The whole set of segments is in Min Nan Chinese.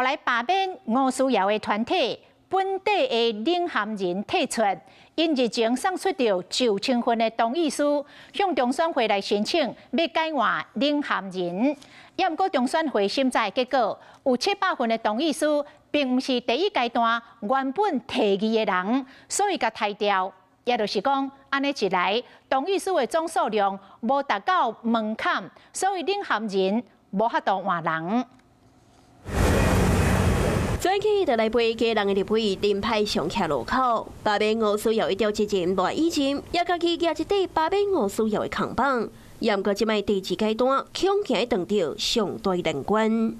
來罷免吳思瑤的團體本地的領銜人退出，𪜶日前送出著受身份的同意書，向中選會來申請欲改換領銜人。也毋過中選會審查的結果，有700份的同意書，並毋是第一階段原本提議的人，所以共刣掉。也就是講，按呢一來，同意書的總數量無達到門檻，所以領銜人無法度換人。選舉就來陪家人的立委林派上徛路口，罷免吳思瑤的召集人賴以仁，也家己舉一塊罷免吳思瑤的扛棒。毋過這擺第二階段，恐驚碰著上大難關。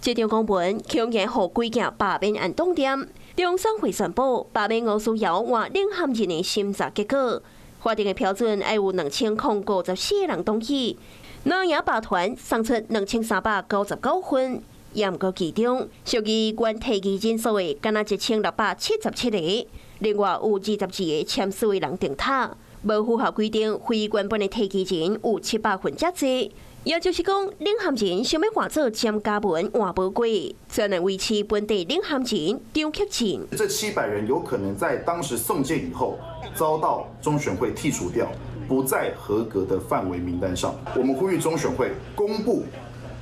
這張公文恐驚予規件罷免案凍定。中選會宣布罷免吳思瑤換領銜人的審查結果，法定的標準愛有2054個人同意，藍營罷團送出2399份。也毋過其中，屬於原提議人數的，敢若1677個，另外有22個簽署的人定脫，無符合規定，非原本的提議人有700份遮濟。也就是講，領銜人想欲換做詹嘉文換無過，才能維持本地領銜人張克勤。這700人有可能在當時送件以後，遭到中選會剔除掉，不在合格的範圍名單上。我們呼籲中選會公布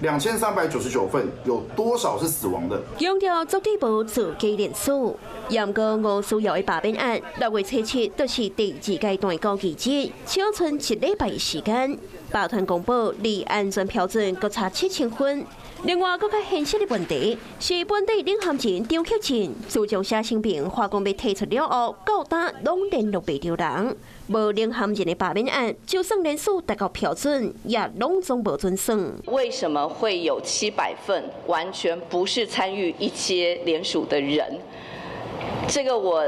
2399份有多少是死亡的？強調絕對無做假連署，毋過吳思瑤的罷免案，6月初7就是第二階段公告日，少賰一禮拜時間，罷團公布離安全標準閣差7000份。另外，閣較現實的問題是，本地領銜人張克勤自從寫聲明，話講欲提出了後，到今攏聯絡袂著人，無領銜人的罷免案，就算連署達到標準，也攏總無準算。為什麼會有700份完全不是參與一階聯署的人？這個我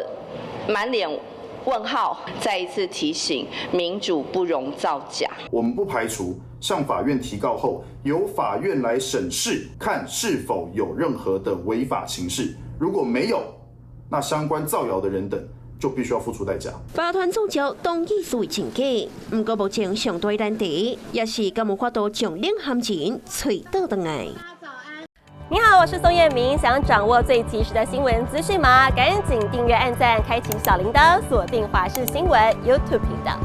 滿臉問號。再一次提醒，民主不容造假。我們不排除向法院提告後，由法院來審視，看是否有任何的違法情事。如果沒有，那相關造謠的人等就必須要付出代價。罷團聚焦同意書真假，毋過目前上大難題，也是敢有法度將領銜人揣倒轉來。你好，我是宋燕明，想掌握最及時的新聞資訊嗎？趕緊訂閱、按讚、開啟小鈴鐺，鎖定華視新聞 YouTube 頻道。